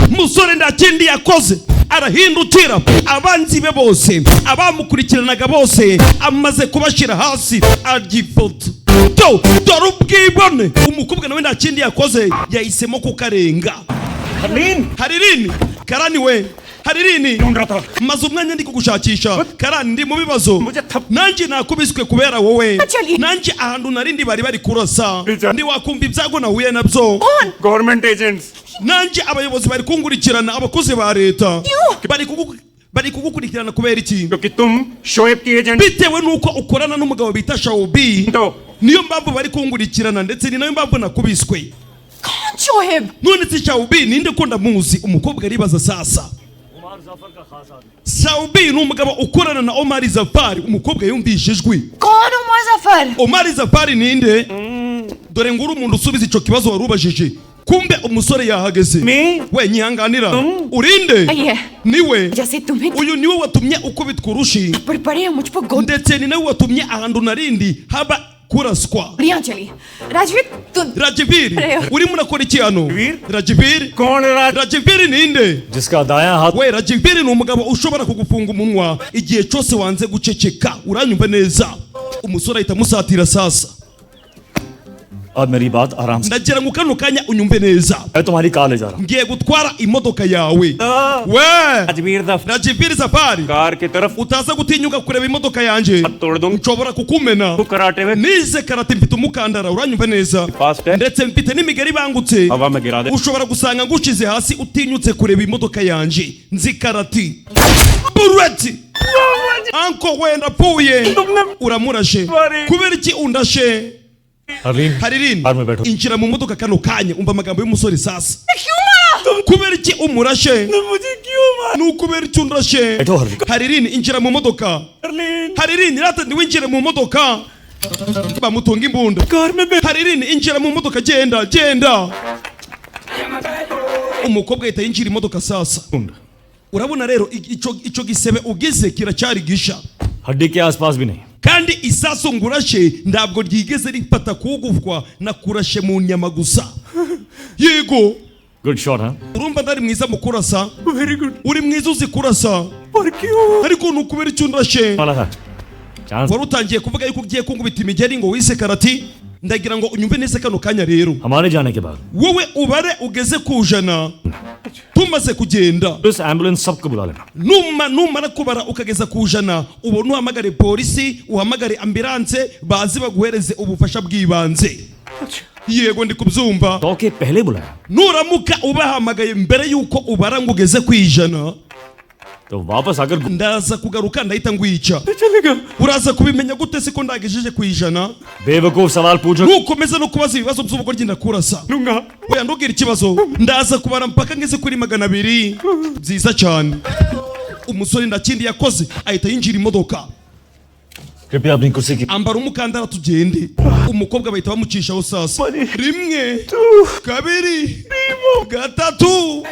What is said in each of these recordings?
Musore nta kindi yakoze, arahindukira. Abanzi be bose, abamukurikiranaga bose, amaze kubashyira hasi, arya ifoto. Do, dore ubwibone. Umukobwa nawe nta kindi yakoze, yahisemo kukarenga. Harleen. Haririni, Karani we, Haririni. ढूंढ रहा था। Maze umwanya ndi kugushakisha, Karani, ndi mu bibazo. मुझे थप Nanjye nakubiswe kubera wowe. Chaliye. Nanjye ahantu narindi bari kurasa. Bijya. Ntiwakumva ibyago nahuye nabyo. Government agents. Nanjye abayobozi bari kunkurikirana, abakozi ba leta bari kugukurikirana. Kubera iki? क्योंकि तुम शोएब की agent Bitewe n'uko ukorana n'umugabo bita Shawubi, हो। Niyo mpamvu bari kunkurikirana, ndetse ni nayo mpamvu nakubiswe. कौन Shoaib? None se Shawubi ninde ko ndamuzi? Umukobwa aribaza. Sasa Shawubi ni umugabo ukorana na Omar Zafari. Umukobwa yumvise ijwi. कौन Umar Zafar? Omar Zafari ninde? Dore nguru umuntu usubiza icyo kibazo wari ubajije. Kumbe umusore yahageze. Me? We, nyihanganira, urinde? Aye. Niwe. जैसे तुम्हें Uyu niwe watumye ukubitwa urushi. पर पड़े मुझ पर गोलियां Ndetse ni nawe watumye ahantu narindi haba kuraswa. चली। राजवीर, तुम Rajiviri, Reba. Urimo urakora iki hano? Rajivir? Rajiviri. कौन है राज Rajiviri ninde? जिसका दायां हाथ We, Rajiviri ni umugabo ushobora kugufunga umunwa igihe cyose wanze guceceka. Uranyumva neza? Umusore ahita amusatira sasa. अब मेरी बात आराम से Ndagira ngo kano kanya unyumve neza. मैं तुम्हारी कार ले जा रहा हूँ। Ngiye gutwara imodoka yawe, we. Rajveer the Rajiviri Safari, car की तरफ utaza gutinyuka kureba imodoka yanjye, तोड़ दूं। Nshobora kukumena. तू karate में Nize karate, mfite umukandara, uranyumva neza? Fast है। Ndetse mfite n'imigeri ibangutse. हवा में गिरा दे। Ushobora gusanga ngushize hasi utinyutse kureba imodoka yanjye. Nzi karate. Bureti anko, wenda apfuye, uramurashe. Kubera iki undashe? Harleen. Haririni, Car में बैठो। Injira mu modoka kano kanya. Umva amagambo y'umusore sasa. Kubera iki umurashe? Ni ukubera iki undashe? बैठो Harleen. Haririni, injira mu modoka. Haririni, rata ntiwinjire mu modoka, bamutunga imbunda. Haririni, injira mu modoka, genda, genda. Umukobwa ahita yinjira imodoka sasa. Urabona rero ico gisebe ugize kiracyari gisha. हड्डी के आसपास भी नहीं। Kandi isasu ngurashe ntabwo ryigeze rifata kugufwa, nakurashe mu nyama gusa, yego. Good shot हाँ। Urumva ndari mwiza mu kurasa? Very good. Uri mwiza, uzi kurasa. Ariko ni ukubera icyo undashe? वाला था chance. Wari utangiye kuvuga yuko ugiye kunkubita imigeri ngo wise karate. Ndagira ngo unyumve neza kano kanya rero. हमारे जाने के बाद Wowe ubare ugeze ku 100 tumaze kugenda. Police, ambulance, सबको बुला लेना। Numara kubara ukageza ku 100, ubone uhamagare polisi, uhamagare ambulance, baze baguhereze ubufasha bw'ibanze. Yego, ndi kubyumva. 100 के पहले बुलाया Nuramuka ubahamagaye mbere y'uko ubara ngo ugeze ku 100, तो वापस आकर ndaza kugaruka, ndahita ngwica. Uraza kubimenya gute se ko ndagejeje ku 100? बेवकूफ सवाल पूछो। Nukomeza no kubaza ibibazo by'ubugoryi, ndakurasa. Oya, ndubwira ikibazo. Ndaza kubara mpaka ngeze kuri 200. Byiza cyane. Umusore ndakindi yakoze, ahita yinjira imodoka. कृपया अपनी कुर्सी की Ambara umukandara tugende. Umukobwa bahita bamucishaho sasa. Rimwe, kabiri, gatatu.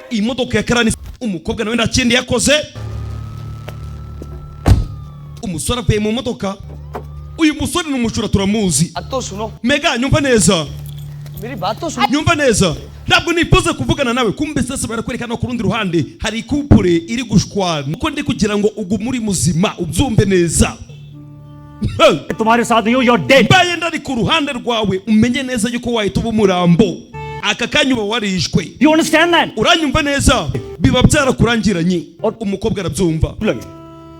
Imodoka ya karani. Umukobwa nawe nta yakoze. Umusore avuye mu modoka. Uyu musore ni umujura, turamuzi. तो सुनो। Mega, nyumva neza. मेरी बात तो सुनो। Nyumva neza, ntabwo nifuza kuvugana nawe. Kumbe sasa barakwereka no ku rundi ruhande hari couple iri gushwana. Uko ndi kugira ngo ugume uri muzima, ubyumve neza. तुम्हारे साथ नहीं हो, you're dead. Mbaye ndari ku ruhande rwawe, umenye neza yuko wahita uba umurambo aka kanya, uba warishwe. You understand that? Uranyumva neza? Biba byarakurangiranye. Umukobwa arabyumva. लगे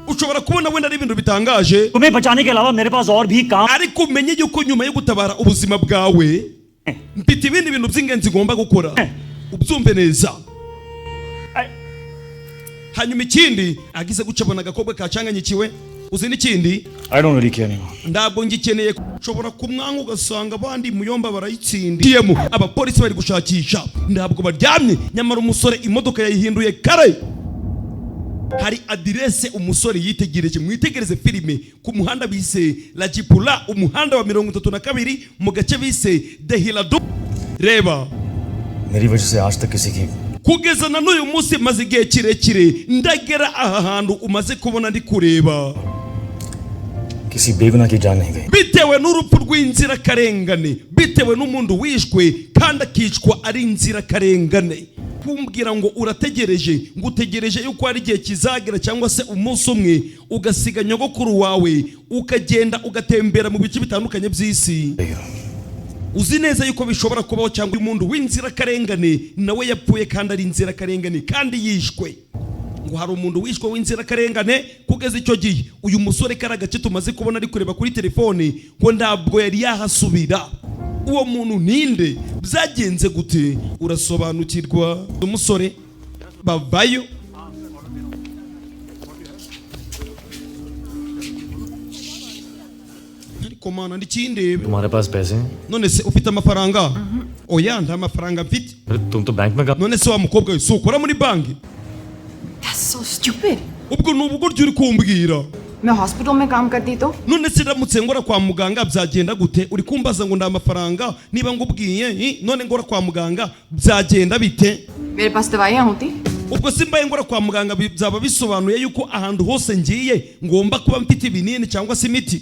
Ushobora kubona wenda ari ibintu bitangaje, तुम्हें बचाने के अलावा मेरे पास और भी काम ariko umenye yuko nyuma yo gutabara ubuzima bwawe mfite ibindi bintu by'ingenzi ngomba gukora, ubyumve neza. Hanyuma ikindi agize guca, abona agakobwa kacanganyikiwe. Uzi n'ikindi? I don't really care anymore. Ntabwo ngikeneye. Nshobora kumwanga, ugasanga abandi muyomba barayitsindiyemo. Abapolisi bari gushakisha, ntabwo baryamye. Nyamara umusore imodoka yayihinduye kare. Hari aderese umusore yitegereje. Mwitegereze filime ku muhanda bise Rajipura, umuhanda wa 32, mu gace bise Dehradun. Reba. मेरी वजह से आज तक किसी की Kugeza na n'uyu munsi maze igihe kirekire ndagera aha hantu umaze kubona ndi kureba. किसी बेगुनाह की जान नहीं गई। Bitewe n'urupfu rw'inzirakarengane, bitewe n'umuntu wishwe kandi akicwa ari inzirakarengane, kumbwira ngo urategereje, ngo utegereje yuko hari igihe kizagera cyangwa se umunsi umwe ugasiga nyogokuru wawe ukagenda ugatembera mu bice bitandukanye by'isi, uzi neza yuko bishobora kubaho, cyangwa umuntu w'inzirakarengane nawe yapfuye kandi ari inzirakarengane kandi yishwe, ngo hari umuntu wishwe w'inzirakarengane. Kugeza icyo gihe uyu musore kari agace tumaze kubona ari kureba kuri telefone ngo ntabwo yari yahasubira. Uwo muntu ninde? Byagenze gute? Urasobanukirwa. Umusore bavayo. Ariko mana, ndikindebe. तुम्हारे पास पैसे हैं? None se ufite amafaranga? Oya, nta mafaranga mfite. अरे तुम तो बैंक में काम None se wa mukobwa we, si ukora muri banki? That's so stupid. Ubwo ni ubugoryi uri kumbwira. मैं हॉस्पिटल में काम करती तो None se ndamutse ngora kwa muganga byagenda gute? Uri kumbaza ngo nta mafaranga, niba ngubwiye none ngora kwa muganga byagenda bite? मेरे पास दवाइयाँ होती। Ubwo simbaye ngora kwa muganga byaba bisobanuye yuko ahantu hose ngiye ngomba kuba mfite ibinini cyangwa se imiti.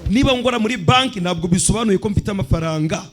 Niba ngora muri banki ntabwo bisobanuye ko mfite amafaranga.